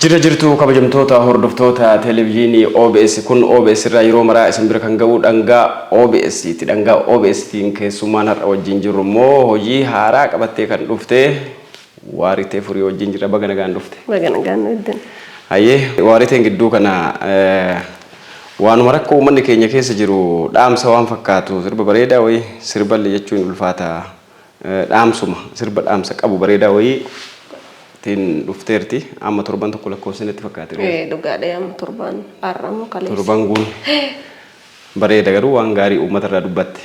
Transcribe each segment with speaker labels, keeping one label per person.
Speaker 1: Jira jirtu kabajamtoota hordoftoota televezyiinii OBS. Kun OBS irraa yeroo maraa isin bira kan ga'u dhangaa OBS ti. Dhangaa OBS tiin keessummaan har'a wajjin jirru immoo hojii haaraa qabattee kan dhufte Waaritee Furii wajjin jirra. Baga nagaan dhufte.
Speaker 2: Baga nagaan nu eegdan.
Speaker 1: Hayyee, Waariteen gidduu kana waanuma rakkoo uummanni keenya keessa jiru dhaamsa waan fakkaatu sirba bareedaa wayii, sirballee jechuun ulfaata, dhaamsuma sirba dhaamsa qabu bareedaa wayii tiin dhufteerti. Amma torban tokko lakkoofsi natti fakkaate.
Speaker 2: Ee, dhugaadha, amma torbaan har'a immoo kaleessa.
Speaker 1: Torban guun bareeda, garuu waan gaarii uummata irraa dubbatte.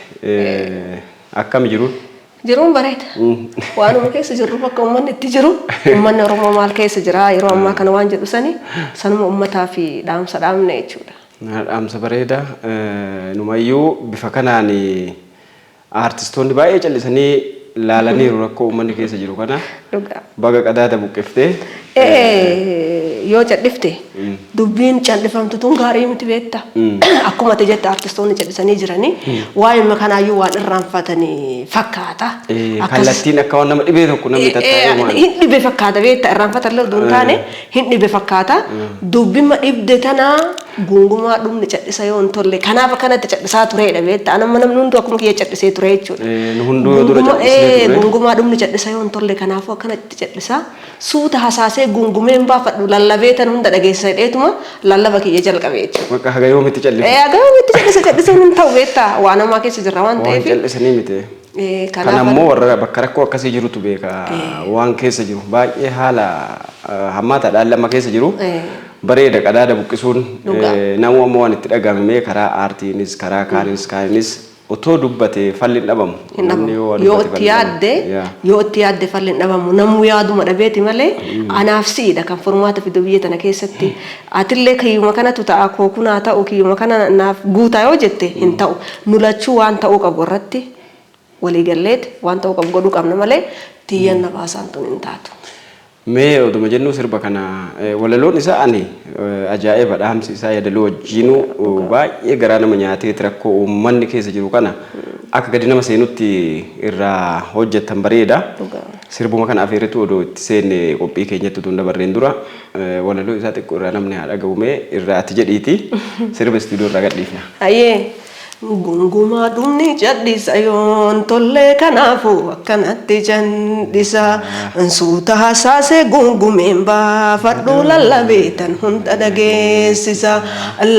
Speaker 1: Akkami jiruun?
Speaker 2: Jiruun bareeda. Waanuma keessa jirru bakka uummanni itti jiru, uummanni Oromoo maal keessa jira yeroo ammaa kana waan jedhu sani sanuma uummataa fi dhaamsa dhaamne jechuudha.
Speaker 1: Dhaamsa bareeda. Numayyuu bifa kanaan aartistoonni baay'ee callisanii laalaniiru rakkoo uummanni keessa jiru kana.
Speaker 2: Dhugaa.
Speaker 1: Baga qadaada buqqiftee.
Speaker 2: Yoo cadhifte dubbiin cal'ifamtu tun gaarii miti, beekta. Akkuma ati jette aartistoonni callisanii jiranii waa'ee kanaayyuu waan irraanfatanii fakkaata.
Speaker 1: Kallattiin akka waan nama dhibee tokko namni tattaa'ee maal.
Speaker 2: Hin dhibe fakkaata, beekta, irraanfatallee oduu hin taane hin dhibe fakkaata. Dubbima dhibde tanaa gungumaa dhumni cadhisa yoo hin tolle kanaaf akkanatti cadhisaa tureedha, beekta. Anamma namni hunduu akkuma kiyya cadhisee ture jechuudha.
Speaker 1: Nu hunduu yoo dura cadhisnee ture.
Speaker 2: Gungumaa dhumni cadhisa yoo hin tolle kanaafuu akkanatti cadhisaa suuta hasaasee gungumeen baafadhu lallabee tan hunda dhageessisa jedheetuma lallaba kiyya jalqabe jechuudha.
Speaker 1: Bakka haga yoomitti callifne.
Speaker 2: Haga yoomitti cadhisa, cadhisuun hin ta'u, beektaa, waan hamaa keessa jirra waan
Speaker 1: Waan
Speaker 2: ta'eef.
Speaker 1: callisanii miti.
Speaker 2: Kanaaf
Speaker 1: Kana immoo warra bakka rakkoo akkasii jirutu beeka waan keessa jiru. Baay'ee haala hammaataadha haalli amma keessa jiru. Bareeda qadaada buqqisuun.
Speaker 2: Dhugaa.
Speaker 1: Namuu ammoo waan itti dhagahame karaa aartiinis karaa kaanis otoo dubbate falli hin dhabamu.
Speaker 2: Hin
Speaker 1: Namni
Speaker 2: dhabamu.
Speaker 1: yoo waa
Speaker 2: Yoo
Speaker 1: dubbate
Speaker 2: itti
Speaker 1: falli hin
Speaker 2: yaadde
Speaker 1: dhabamu. Yaa.
Speaker 2: Yoo itti yaadde falli hin dhabamu. Namuu yaaduma dhabeeti malee anaaf si'idha kan furmaata fidu biyya tana keessatti. Atillee kiyyuma kanatu ta'a, koo kun haa ta'u, kiyyuma kana naaf guutaa yoo jette hin ta'u. Nu lachuu waan ta'uu qabu irratti walii galleeti waan ta'uu qabu godhuu qabna malee tiyyan na baasaan tun hin taatu.
Speaker 1: Mee oduma jennuu sirba kana walaloon isaa ani ajaa'iba, dhaamsi isaa yaadaloo wajjiinuu baay'ee garaa nama nyaateeti. Rakkoo uummanni keessa jiru kana akka gadi nama seenutti irraa hojjettan, bareeda.
Speaker 2: Dhugaa.
Speaker 1: Sirbuma kana afeerretu odoo itti seenne, qophii keenyatti utuu hin dabarreen dura walaloo isaa xiqqoo irraa namni haa dhaga'u, mee irraa ati jedhiiti sirba istuudiyoo irraa gadhiifna.
Speaker 2: Hayyee. Gungumaa dhumni cadhisa yoon tollee kanaafuu akkanatti candhisa. Suuta hasaasee gungumeen baafadhu lallabeetan hunda dhageessisa.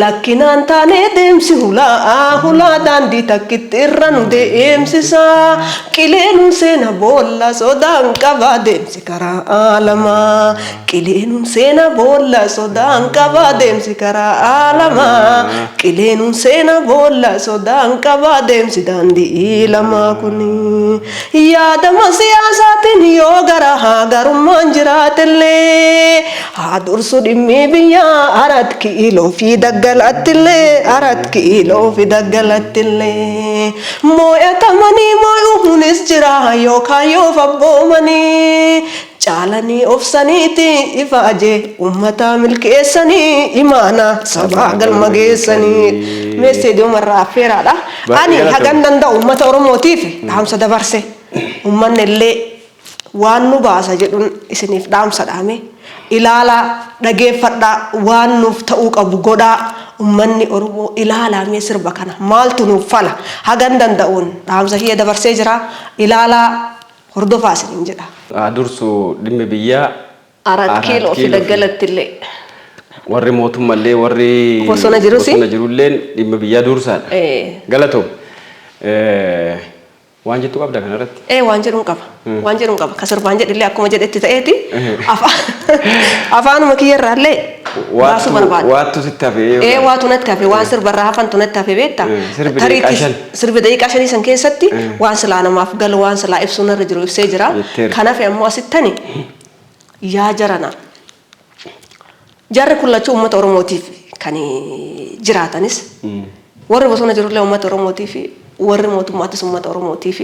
Speaker 2: Lakkinaan taanee deemsi hulaa hulaa daandii takkitti irra nu deemsisa. Qileenuun seena boolla sodaan qabaa deemsi karaa lamaa. Qileenuun seena boolla sodaan qabaa deemsi karaa lamaa. Qileenuun seena boolla sodaan qabaa deemsi daandii lamaa kuni. Yaadama siyaasaatiin yoo gara haa garummaan jiraatellee haa dursu dhimmi biyyaa Arat Kiiloo fi daggalattillee, Arat Kiiloo fi daggalattillee. Moo'atamanii moo'uunis jira yookaan yoo fabboomanii caalanii obsaniiti ifaajee uummataa milkeessanii imaana sabaa galma geessanii. Mee isteediyooma irraa affeeraadha.
Speaker 1: Baay'ee
Speaker 2: Ani
Speaker 1: galatoomi.
Speaker 2: hagan danda'u uummata Oromootiif dhaamsa dabarse. Uummanni illee waan nu baasa jedhuun isiniif dhaamsa dhaame. Ilaalaa, dhageeffadhaa, waan nuuf ta'uu qabu godhaa. Uummanni Oromoo ilaalaa mee sirba kana maaltu nuuf fala, hagan danda'uun dhaamsa kiyya dabarsee jira. Ilaalaa, hordofaa isiniin jedha.
Speaker 1: Haa dursu dhimmi biyyaa
Speaker 2: Arat Kiiloo fi daggalatti illee.
Speaker 1: Warri mootummallee warri
Speaker 2: Bosona jirus.
Speaker 1: Bosona jirulleen dhimma biyyaa dursaadha. Galatoom. Waan jettu qabda kanarratti?
Speaker 2: Ee, waan jedhuun qaba. Waan jedhuun qaba. Ka sirbaan jedhillee akkuma jedhetti ta'eeti. Afaanuma kiyyarraallee baasuu barbaada.
Speaker 1: Waattu sitti hafe.
Speaker 2: Ee, waatu natti hafe, waan sirbarraa hafantu natti hafe, beektaa.
Speaker 1: Sirbi daqiiqaa 5.
Speaker 2: Sirbi daqiiqaa 5 san keessatti waan silaa namaaf galu, waan silaa ibsuun irra jiru ibsee jira.
Speaker 1: Jetteerta.
Speaker 2: Kan hafe ammoo asittani yaa jarana. Jarri kun lachuu uummata Oromootiif kan jiraatanis, warri bosona jirullee uummata Oromootiif, warri mootummaattis uummata Oromootiif,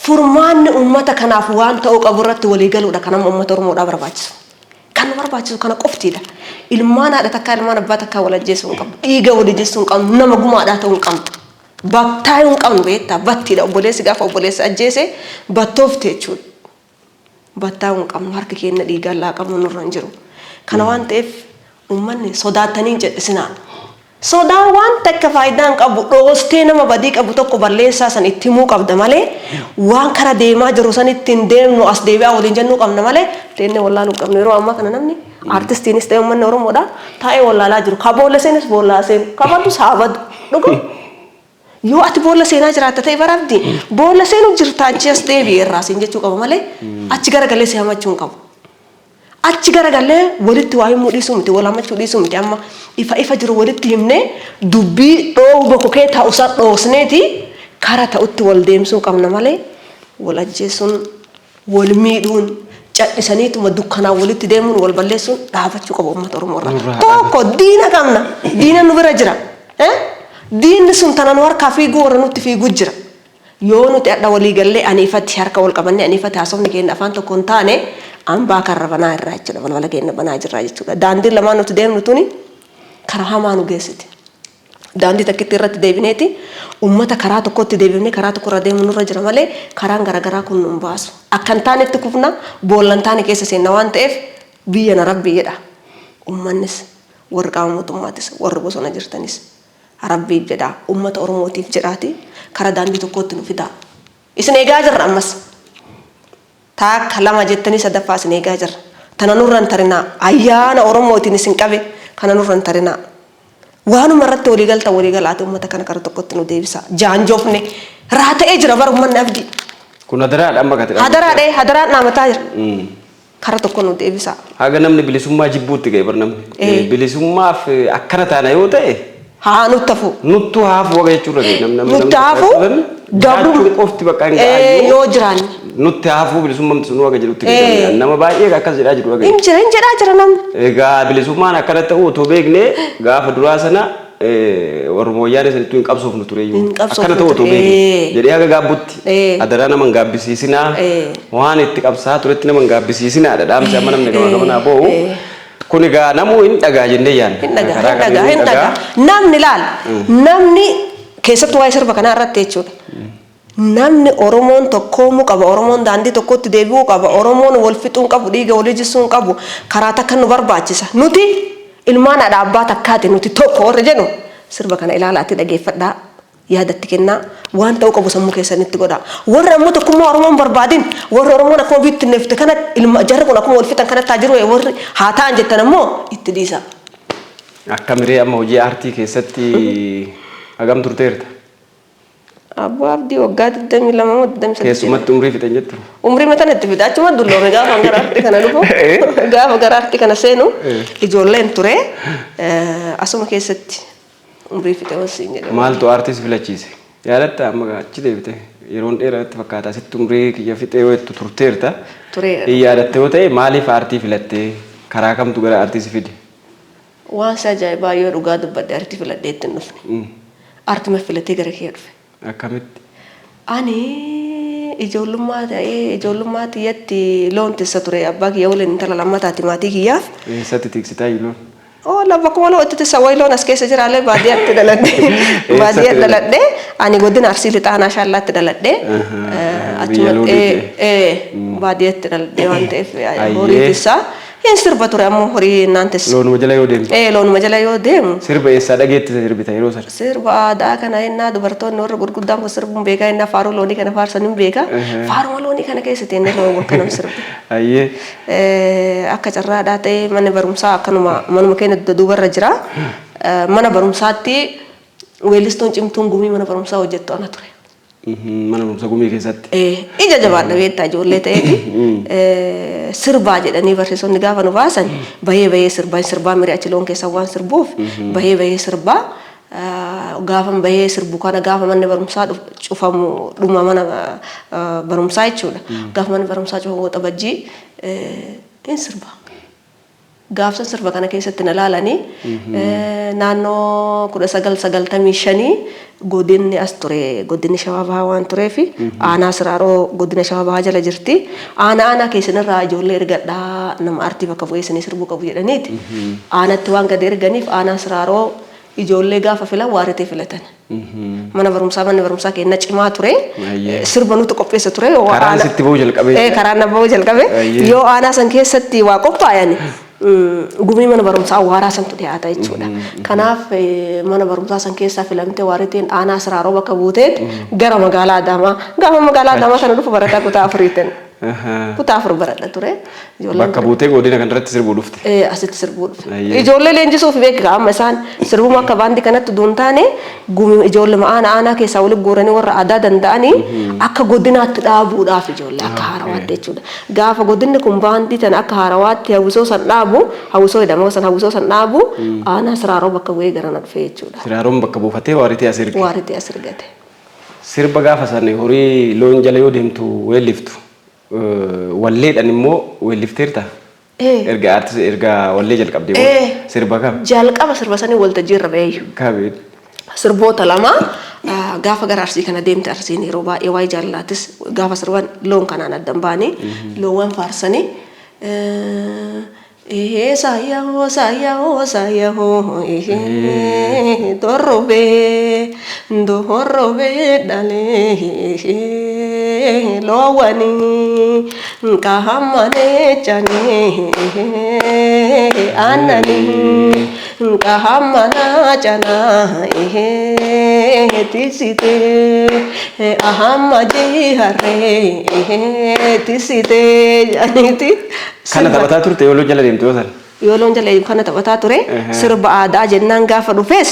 Speaker 2: furmaanni uummata kanaaf waan ta'uu qabu irratti walii galuudha kan amma uummata Oromoodhaa barbaachisu. Kan nu barbaachisu kana qoftiidha. Ilmaan haadha takkaa, ilmaan abbaa takkaa wal ajjeesuu hin qabnu. Dhiiga walii jessuu hin qabnu. Nama gumaadhaa ta'uu hin qabnu. Battaayuu hin qabnu, beektaa, battiidha, obboleessi gaafa obboleessa ajjeese battoofte jechuudha. Battaa'uu hin qabnu, harki keenya dhiigaan laaqamuu nurra hin jiru. Kana waan ta'eef uummanni sodaatanii hin jedhisinaa. Sodaan waan takka faayidaa hin qabu. Dhoostee nama badii qabu tokko balleessaa san itti himuu qabda malee, waan kara deemaa jiru san ittiin deemnu as deebi'aa waliin jennuu qabna malee teennee wallaaluu hin qabnu. Yeroo ammaa kana namni artistiinis ta'e uummanni Oromoodha taa'ee wallaalaa jiru. Ka boolla seenes boolla haa seenu. Ka badus haa badu. Dhugaa. Yoo ati boolla seenaa jiraatta ta'e barabdi boolla seenu jirta, achi as deebi'e irraa siin jechuu qaba malee achi garagalee si hamachuu hin qabu. Achi garagallee walitti waa himuu dhiisuu miti, wal hamachuu dhiisuu miti. Amma ifa ifa jiru walitti himnee, dubbii dhoohu bokokee taa'u san dhoosneeti kara ta'utti wal deemsuu qabna malee wal ajjeesuun, wal miidhuun, cadhisaniituma dukkanaan walitti deemuun wal balleessuun dhaabachuu qaba uummata Oromoo irraa.
Speaker 1: Nurraa.
Speaker 2: Tokko diina qabna. Diina nu bira jira. Diinni sun tana nu harkaa fiiguu warra nutti fiiguu jira. Yoo nuti hadha walii gallee, ani ifatti harka wal qabannee, ani ifatti haasofni keenya afaan tokko hin taane, hambaa karra banaa irraa jechuudha. Balbala keenya banaa jirraa jechuudha. Daandiin lamaan nuti deemnu tuni karaa hamaa nu geessiti. Daandii takkitti irratti deebineeti uummata karaa tokkotti deebifnee karaa tokko irra deemu nurra jira malee karaan garaagaraa kun nu hin baasu. Akka hin taanetti kufna, boolla hin taane keessa seenna waan ta'eef biyya na rabbii jedha. Uummannis, warri qaama mootummaatis, warri bosona jirtanis, rabbiif jedhaa, uummata Oromootiif jedhaati karaa daandii tokkootti nu fidaa. Isin eegaa jirra ammas. Takka, lama jettanii sadaffaa isin eegaa jirra. Tana nurra hin tarinaa. Ayyaana Oromootiin isin qabe kana nurra hin tarinaa. Waanuma irratti walii galtan walii galaati uummata kana karaa tokkotti nu deebisa. Jaanjofne raata'ee jira bara uummanni, Abdii.
Speaker 1: Kun hadaraadha amma kati.
Speaker 2: Hadaraadha, hadaraan dhaamataa jira. Karaa tokko nu deebisa.
Speaker 1: Haga namni bilisummaa jibbuutti ga'e bar namni. Bilisummaaf akkana taana yoo ta'e
Speaker 2: Haa nutti hafu.
Speaker 1: Nuttu haafu waga jechuurra ga'e namni.
Speaker 2: Nutti hafu.
Speaker 1: Jiraachuun qofti bakka hin ga'ayyuu.
Speaker 2: Yoo jiraanne.
Speaker 1: Nutti hafuu bilisummaan sun waga jedhutti ga'e. Nama baay'ee akkas jedhaa jiru dhagaye.
Speaker 2: Hin jira, hin jedhaa jira namni.
Speaker 1: Egaa bilisummaan akkana ta'uu otoo beekne gaafa duraa sana warra wayyaanee sanittuu hin qabsoofnu tureyyuu.
Speaker 2: Hin qabsoofnu.
Speaker 1: Akkana ta'uu otoo
Speaker 2: ture.
Speaker 1: beekne jedhee haga gaabbutti adaraa nama hin gaabbisiisinaa, waan itti qabsaa turetti nama hin gaabbisiisinaadha dhaamsi amma namni gama gamanaa boo'u. Kun egaa namuu hin dhagaa jennee yaadna.
Speaker 2: Hin dhagaa,
Speaker 1: Karaa
Speaker 2: hin dhagaa,
Speaker 1: kamiinuu
Speaker 2: hin dhagaa. Namni laal, namni keessattuu waa'ee sirba kanaa irratti jechuudha. Namni Oromoon tokkoomuu qaba, Oromoon daandii tokkotti deebi'uu qaba, Oromoon wal fixuu hin qabu, dhiiga walii jissuu hin qabu, karaa takka nu barbaachisa. Nuti ilmaan haadha abbaa takkaati, nuti tokko warra jedhu sirba kana ilaalaatti dhageeffadhaa, yaadatti kennaa, waan ta'uu qabu sammuu keessanitti godhaa. Warri ammoo tokkummaa Oromoon barbaadin, warri Oromoon akkuma bittinneefte kana ilma jarri kun akkuma wal fixan kanatti haa jiru warri haa ta'an jettan ammoo itti dhiisa.
Speaker 1: Akka miree amma hojii aartii keessatti hagam turteerta?
Speaker 2: Abbaa Abdii, waggaa 22 moo 23?
Speaker 1: Keessumatti umrii fixan jettu.
Speaker 2: Umrii mataan itti fida. Achuma dulloome gaafa gara aartii kana dhufu. Gaafa gara aartii kana seenu ijoolleen ture. Asuma keessatti umrii fixe wasiin jedhe.
Speaker 1: Maaltu aartii si filachiise? Yaadatta amma achi deebite yeroon dheeraa natti fakkaata, asitti umrii kiyya fixee yoo jettu turteerta.
Speaker 2: Tureera.
Speaker 1: Hin yaadatte yoo ta'e, maaliif aartii filattee, karaa kamtu gara aartii si fide?
Speaker 2: Waan si ajaa'ibaa, yoo dhugaa dubbadhe, aartii filadhee itti hin dhufne. Aartuma filatee gara kiyya dhufe.
Speaker 1: Akkamitti?
Speaker 2: Ani ijoollummaa ta'ee ijoollummaa tiyyatti loon tissa ture abbaa kiyya waliin, intala lammataati maatii kiyyaaf.
Speaker 1: Eessatti tiksitaa loon?
Speaker 2: Oo, lafa kuma loon itti tissa wayi, loon as keessa jiraalee. Baadiyyaatti dhaladhe. Baadiyyaatti dhaladhe. Ani godina Arsii Lixaa Aanaa Shaallaatti dhaladhe.
Speaker 1: Biyya loonii.
Speaker 2: Baadiyyaatti dhaladhe waan ta'eef horii tissaa. Hin sirba ture ammoo horii naan tissu.
Speaker 1: Loonuma jala yoo deemtu.
Speaker 2: Ee, loonuma jala yoo deemu.
Speaker 1: Sirba eessaa dhageetti sirbita yeroo sana?
Speaker 2: Sirba aadaa kana innaa dubartoonni warra gurguddaan kun sirbuun beekaa, innaa faaruu loonii kana faarsan hin beekaa. Faaruma loonii kana keessa teennee loon kanam sirbe. Akka carraadhaa ta'ee manni barumsaa akkanuma manuma keenya dugda duubarra jira. Mana barumsaatti weellistuun cimtuun gumii mana barumsaa hojjettu ana ture.
Speaker 1: Mana barumsa gumii keessatti.
Speaker 2: Ija jabaadha beektaa, ijoollee ta'eeti. Sirbaa jedhanii barsiisonni gaafa nu baasan bahee bahee sirbaa, sirbaa mirii achi loon keessa waan sirbuuf bahee bahee sirbaa. Gaafa bahee sirbu kana, gaafa manni barumsaa cufamu, dhuma mana barumsaa jechuudha. Gaafa manni barumsaa cufamu Waxabajjii hin sirba. Gaafsan sirba kana keessatti na laalanii naannoo 1995 godinni as ture, godinni Shawaa Bahaa waan tureef, aanaa Siraaroo godina Shawaa Bahaa jala jirti. Aanaa aanaa keessanirraa ijoollee ergadhaa, nama aartii bakka bu'ee isinii sirbuu qabu jedhaniiti. Aanatti waan gadi erganiif aanaa Siraaroo ijoollee gaafa filan Waaritee filatan. Mana barumsaa, manni barumsaa keenya cimaa ture. Sirba nuti qopheessa ture.
Speaker 1: Karaan sitti ba'uu jalqabe.
Speaker 2: Karaan na ba'uu jalqabe. Yoo aanaa san keessatti waa qophaayan Gumii mana barumsaa Awwaaraa santu dhiyaata jechuudha. Kanaaf mana barumsaa san keessaa filamtee Waariteen aanaa Siraaroo bakka buuteet gara magaalaa Adaamaa. Gaafa magaalaa Adaamaa sana dhufu barataa kutaa afuriitin. Kutaa 4 baradha ture.
Speaker 1: Ijoolleen Bakka buutee godina kanarratti sirbuu dhufte.
Speaker 2: Asitti sirbuu dhufe. Ijoollee leenjisuuf beeka amma isaan sirbuma akka baandii kanatti utuu hin taane gumi ijoollee aanaa aanaa keessaa walitti guuranii warra aadaa danda'anii akka godinaatti dhaabuudhaaf ijoollee akka haarawaatti jechuudha. Gaafa godinni kun baandii tana akka haarawaatti hawwisoo san dhaabu, hawwisoo jedhama san hawwisoo san dhaabu aanaa Siraaroo bakka bu'ee garana dhufe jechuudha.
Speaker 1: Siraaroon bakka buufatee Waaritee as erge.
Speaker 2: Waaritee as ergate.
Speaker 1: Sirba gaafa san horii loon jala yoo deemtu weelliftu walleedhaan immoo weellifteerta?
Speaker 2: Ee.
Speaker 1: Erga aartis erga wallee jalqabdee booda
Speaker 2: Ee.
Speaker 1: sirba kam?
Speaker 2: Jalqaba sirba sanii waltajjii irra ba'eeyyu.
Speaker 1: Kamiin?
Speaker 2: Sirboota lama gaafa gara Arsii kana deemte Arsiin yeroo baay'ee waa'ee jaalalaatis gaafa sirban loon kanaan adda hin baane loowwan faarsanii Ehee saayahoo saayahoo saayahoo ehee dorrobee dorrobee dhalee ehee loowwanii qahammanee canee ehee aannanii qahammanaa canaa ehee tisitee ahamma jiharree ehee tisitee jedhaniiti.
Speaker 1: Kana taphataa turte yoo loon jala deemtu yoo san?
Speaker 2: Yoo loon jala deemu kana taphataa ture. Sirba aadaa jennaan gaafa dhufes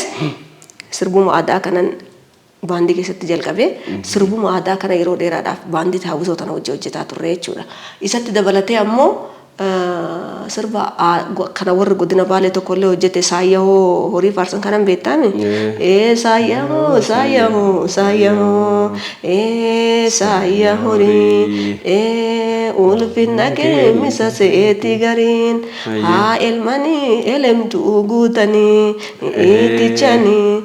Speaker 2: sirbuma aadaa kanan baandii keessatti jalqabe. Sirbuma aadaa kana yeroo dheeraadhaaf baandii hawwisoo tana hojii hojjetaa turre jechuudha. Isatti dabalatee ammoo sirba kana warri godina Baalee tokko illee hojjete saayyahoo horii faarsan kanan beektaami? Ee saayyahoo saayyahoo saayyahoo Ee saayya horii ee ulfinna kee misa seeti gariin haa elmanii elemtuu guutanii iitichanii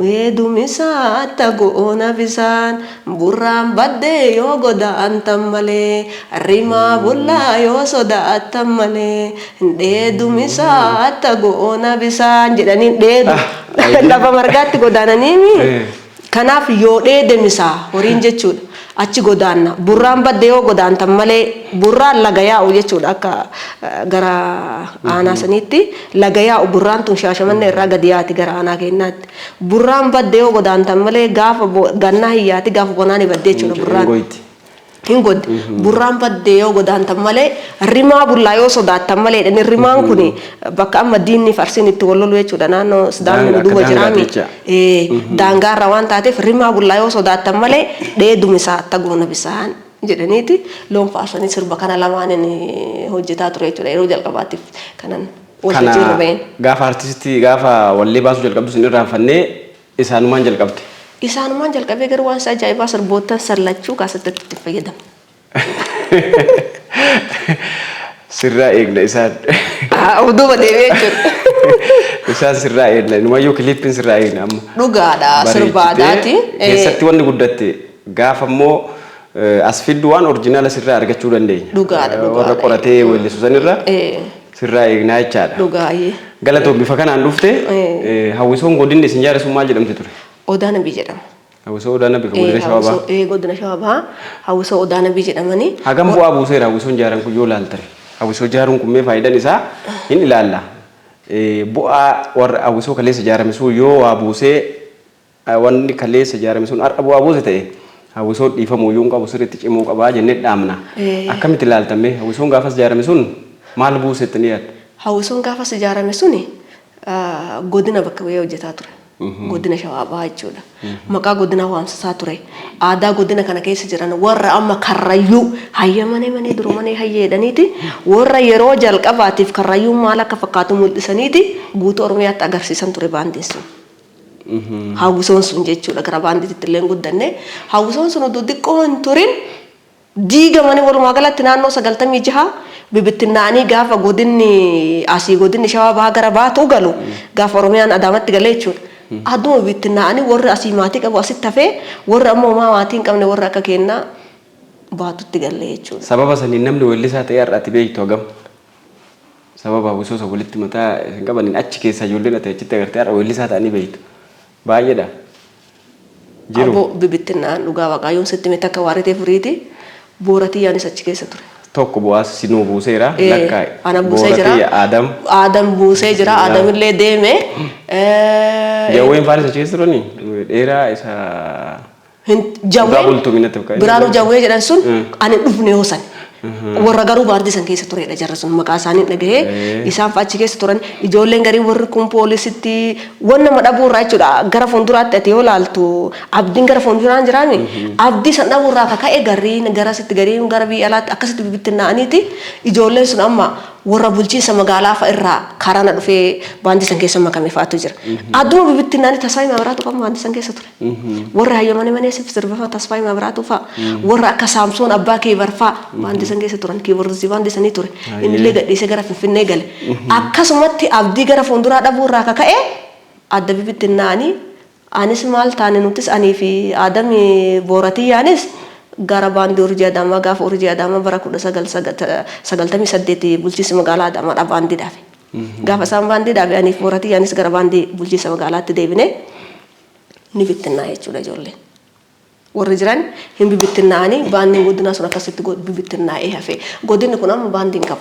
Speaker 2: weedumisaa atta goona bisaan burraan baddee yoo godaantan malee rimaa bullaa yoo sodaattan malee dheedumisaa atta goona bisaan jedhanii dheedu lafa margaatti godaananiimi. Kanaaf yoo dheede misaa, horiin jechuudha, achi godaanna. Burraan badde yoo godaantan malee, burraan laga yaa'u jechuudha akka gara aanaa saniitti laga yaa'u burraan tun Shaashamannee irraa gadi yaati gara aanaa keennaatti. Burraan badde yoo godaantan malee gaafa gannaa hin yaati gaafa bonaa ni baddi jechuudha burraan. Hin goddi. Burraan badde yoo godaantan malee, rimaa bullaa yoo sodaattan malee jedhani. Rimaan kuni bakka amma diinni fi Arsiin itti wal lolu jechuudha. Naannoo Sidaamni nu
Speaker 1: Akka
Speaker 2: duuba
Speaker 1: daangaati
Speaker 2: jiraami.
Speaker 1: jecha.
Speaker 2: Ee, daangaarra waan taateef rimaa bullaa yoo sodaattan malee dheedumi isaa atta goona bisaan jedhaniiti loon faarsanii sirba kana lamaanin hojjetaa ture jechuudha. Yeroo jalqabaatiif kanan
Speaker 1: Kana
Speaker 2: waltajjii irra ba'een.
Speaker 1: gaafa artistii gaafa wallee baasuu jalqabdu sin irraanfannee Isaanumaan jalqabde.
Speaker 2: Isaanumaan jalqabee garuu waan isa ajaa'ibaa sirboottan san lachuu kaasettetti itti hin fayyadamne.
Speaker 1: Sirraa eegna isaan.
Speaker 2: Of duuba deebi'ee jechuudha.
Speaker 1: Isaan sirraa eegna. Inumayyuu kiliippiin sirraa eegna amma.
Speaker 2: Dhugaadha sirba aadaati.
Speaker 1: Keessatti wanni guddatte gaafa immoo as fiddu waan orjinaala sirraa argachuu dandeenya.
Speaker 2: Dhugaadha
Speaker 1: Warra
Speaker 2: dhugaadha.
Speaker 1: qoratee weellisu sanirra sirraa eegnaa jechaadha.
Speaker 2: Dhugaayyee.
Speaker 1: Galatoom bifa kanaan dhufte hawwisoon godinni isin jaare sun maal jedhamti ture?
Speaker 2: Odaa Nabii jedhama.
Speaker 1: Hawwisoo Odaa Nabii kan godina Shawaa Bahaa.
Speaker 2: Godina Shawaa Bahaa hawwisoo Odaa Nabii jedhamanii.
Speaker 1: Hagam bu'aa buuseera hawwisoon jaaran kun yoo ilaaltan? Hawwisoo jaaruun kun mee faayidaan isaa hin ilaalla. Bu'aa warra hawwisoo kaleessa ijaarame sun yoo waa buusee Wanni kaleessa ijaarame sun har'a bu'aa buuse ta'e hawwisoon dhiifamuu iyyuu hin qabu sirriitti cimuu qaba jennee dhaamna. Akkamitti ilaaltan mee hawwisoon gaafas ijaarame sun maal buuse jettanii yaaddu?
Speaker 2: Hawwisoon gaafas ijaarame suni godina bakka bu'ee hojjetaa ture. Godina Shawaa Bahaa jechuudha. Maqaa godinaa waamsisaa ture. Aadaa godina kana keessa jiran warra amma Karrayyuu hayya manee manee duroo manee hayya jedhaniiti warra yeroo jalqabaatiif Karrayyuun maal akka fakkaatu mul'isaniiti guutuu Oromiyaatti agarsiisan ture baandiin sun. Hawwisoon sun jechuudha gara baandiitti illee hin guddanne. Hawwisoon sun utuu xiqqoo hin turin diigamanii walumaa galatti naannoo 96 bibittinnaa'anii gaafa godinni asii godinni Shawaa Bahaa gara Baatuu galu gaafa Oromiyaan Adaamatti galee jechuudha. Adduma bibittinnaa'anii warri asii maatii qabu asitti hafee warri ammoo homaa maatii hin qabne warri akka keennaa Baatutti galle jechuudha.
Speaker 1: Sababa saniin namni weellisaa ta'ee har'a ati beektu hagam? Sababa hawwisoo san walitti mataa isin qabaniin achi keessaa ijoolleen ati achitti agartee har'a weellisaa ta'anii beektu baay'eedha. Jiru.
Speaker 2: Aboo bibittinnaa'an dhugaa waqaa yoon sitti hime takka waaritee furiiti boora tiyyaanis achi keessa ture.
Speaker 1: Tokko bu'aas sinuu buuseera lakkaa'e.
Speaker 2: Ana buusee jira.
Speaker 1: Booratii Aadam.
Speaker 2: Aadam buusee jira. Aadamillee deeme.
Speaker 1: Jawween faanis achi keessa turani dheeraa isa.
Speaker 2: Jawween
Speaker 1: Bultuu minatti fakkaata.
Speaker 2: Biraanuu Jawwee jedhan sun ani dhufne yoo san. Warra garuu baandii san keessa turedha jarri sun, maqaa isaanii dhagahee. Isaan fa'a achi keessa turan. Ijoolleen garii warri kun poolisitti waan nama dhabuu irraa jechuudha. Gara fuulduraatti ati yoo laaltu abdiin gara fuulduraan jiraami. Abdii san dhabuu irraa kaka'e gariin garasitti, gariin gara biyya alaatti akkasitti bibittinnaa'aniiti. Ijoolleen sun amma warra bulchiinsa magaalaa fa'a irraa karaana dhufee baandii san keessa makame fa'atu jira. Adduma bibittinnaa'anii Tasfaayii Maabiraatu qabu baandii san keessa ture. Warra hayyamanii manee sirba fa'a Tasfaayii Maabiraatu fa'a, warra akka Saamsoon abbaa Keebar fa'a baandii san keessa turan. Kiiboordii baandii sanii ture. Innillee gadhiisee gara Finfinnee gale. Akkasumatti abdii gara fuulduraa dhabuu irraa kaka'e adda bibittinnaa'anii anis maal taane, nutis anii fi Aadami Booratiyyaanis gara baandii Urjii Adaamaa, gaafa Urjii Adaamaa bara 1998 bulchiinsi magaalaa Adaamaadhaa baandii dhaabe. Gaafa isaan baandii dhaabe anii fi Booratiyyaanis gara baandii bulchiinsa magaalaatti deebine ni bittinnaa jechuudha ijoolleen. Warri jiran hin bibittinnaa'anii baandiin godinaa sun akkasitti bibittinnaa'ee hafe. Godinni kun amma baandii hin qabu.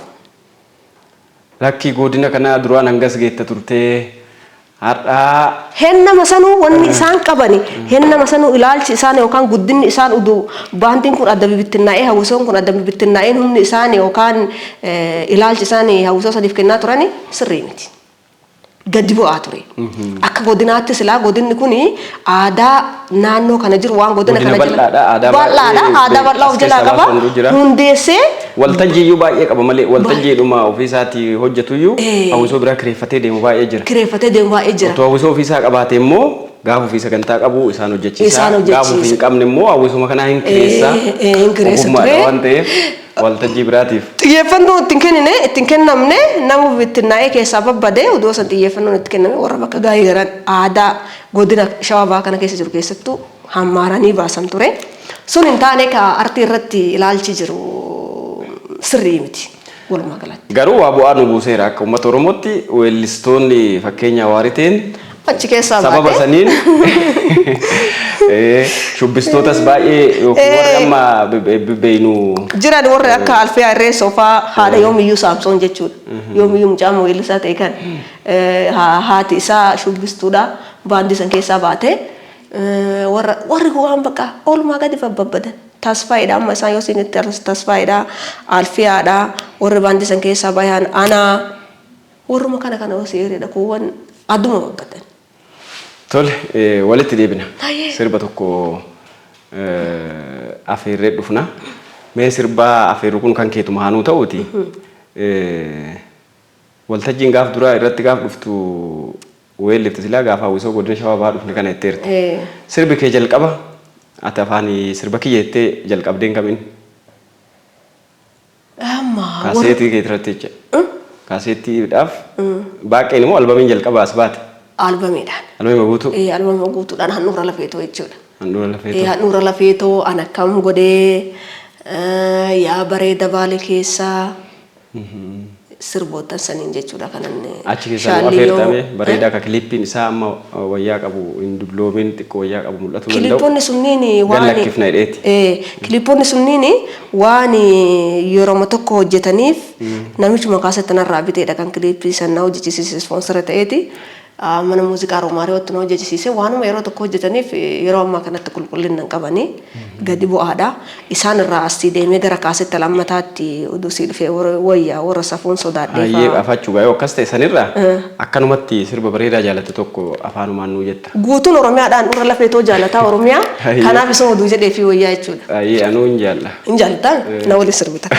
Speaker 1: Lakkii, godina kanaa duraan hangas geetta turtee har'aa.
Speaker 2: Hennama sanuu wanni isaan qabani, hennama sanuu ilaalchi isaan yookaan guddinni isaan uduu baandiin kun adda bibittinnaa'ee, hawwisoon kun adda bibittinnaa'ee, humni isaan yookaan ilaalchi isaan hawwisoo saniif kennaa turani sirrii miti. Gadi bu'aa ture. Akka godinaatti silaa godinni kun aadaa naannoo kana jiru waan godina
Speaker 1: Godina
Speaker 2: kana jala
Speaker 1: bal'aadha, aadaa
Speaker 2: bal'aadha,
Speaker 1: baay'ee
Speaker 2: aadaa bal'aa of
Speaker 1: as
Speaker 2: jalaa
Speaker 1: keessaa
Speaker 2: qaba.
Speaker 1: baasan jira.
Speaker 2: Hundeessee
Speaker 1: Waltajjiiyyuu baay'ee qaba malee waltajjiidhuma ofiisaatii hojjetuyyuu hawwisoo biraa kireeffatee deemu baay'ee jira.
Speaker 2: Kireeffatee deemu baay'ee jira.
Speaker 1: Otoo hawwisoo ofiisaa qabaate immoo gaafa ofii sagantaa qabu isaan hojjechiisa.
Speaker 2: Isaan
Speaker 1: Gaafa ofii hin
Speaker 2: hojjechiisa.
Speaker 1: qabne immoo hawwisuma kanaa hin kireessa.
Speaker 2: Hin kireessa
Speaker 1: Ogummaadha
Speaker 2: ture.
Speaker 1: waan ta'eef waltajjii biraatiif.
Speaker 2: Xiyyeeffannoo ittiin kennine ittiin kennamne, nama bittinnaa'ee keessaa babbadee odoo san xiyyeeffannoon itti kenname warra bakka gaarii garan aadaa godina Shawaa Bahaa kana keessa jiru keessattuu hammaaranii baasan ture. Sun hin taane ka artii irratti ilaalchi jiru sirrii miti walumaa galatti.
Speaker 1: Garuu waa bu'aa nu buuseera akka uummata Oromootti weellistoonni, fakkeenya Waariteen
Speaker 2: Achi keessaa
Speaker 1: sababa
Speaker 2: baate.
Speaker 1: saniin shubbistootas baay'ee yookiin warri amma beeynu
Speaker 2: Jiran warri akka Alfiyaa Irreessoo fa'aa, haadha Yoomiyyuu Saamsoon jechuudha. Yoomiyyuu mucaa weellisaa ta'e kan haati isaa shubbistuudha. Baandii san keessaa baate. Warra warri waan bakka oolmaa gadi babbabbadan. Tasfaayiidha amma isaan yoo isin itti arrasu Tasfaayiidha, Alfiyaadha, warri baandii san keessaa bayan anaa warruma kana kana yoo seereedha kuuwwan adduma babbadan.
Speaker 1: Tole, walitti deebina.
Speaker 2: Baay'ee.
Speaker 1: Sirba tokko afeerree dhufna. Mee sirba afeerru kun kan keetuma haanuu ta'uuti. Waltajjiin gaaf duraa irratti gaaf dhuftu weellifte silaa gaafa hawwisoo godina Shawaa Bahaa dhufne kana jetteerta. Sirbi kee jalqaba ati afaanii sirba kiyya jettee jalqabdeen kamiin?
Speaker 2: Amma
Speaker 1: Kaaseetii kee irratti jecha. Kaaseettiidhaaf baaqeen immoo albamiin jalqaba as baate.
Speaker 2: Albamiidhaan.
Speaker 1: Albamii guutuu.
Speaker 2: Albama guutuudhaan Handhuura Lafeetoo jechuudha.
Speaker 1: Handhuura Lafeetoo.
Speaker 2: Handhuura Lafeetoo, an akkam godhee, yaa bareeda Baale keessaa, sirboottan saniin jechuudha kanan.
Speaker 1: Achi keessaa nu afeertame bareedaa akka kilippiin isaa amma wayyaa qabu hin dulloomin, xiqqoo wayyaa qabu mul'atuu danda'u.
Speaker 2: Kilipponni sunniin waan
Speaker 1: Gallakkifna hidheeti.
Speaker 2: Kilipponni sunniin waan yeroo tokko hojjetaniif namichuma kaasatti narraa biteedha kan kilippii san na hojjechisiise, sponsor ta'eeti. Mana muuziqaa Roomaariyootti na hojjechisiise. Waanuma yeroo tokko hojjetaniif yeroo ammaa kanatti qulqullina hin qabanii, gadi bu'aadha. Isaan irraa asii deemee gara kaasetta lammataatti oduu sii dhufee wayyaa warra safuun sodaadhee
Speaker 1: Hayyee
Speaker 2: fa'aa.
Speaker 1: Afachuu gaa'ee akkas ta'e sanirraa akkanumatti sirba bareedaa jaalatte tokko afaanumaan nuu jetta.
Speaker 2: Guutuun Oromiyaadhaan Handhuura Lafeetoo jaalataa Oromiyaa.
Speaker 1: Hayyee.
Speaker 2: Kanaaf isa oduu jedhee fi wayyaa jechuudha.
Speaker 1: Hayyee, anuu hin jaalla.
Speaker 2: Hin jaallataa? Na waliin sirbita.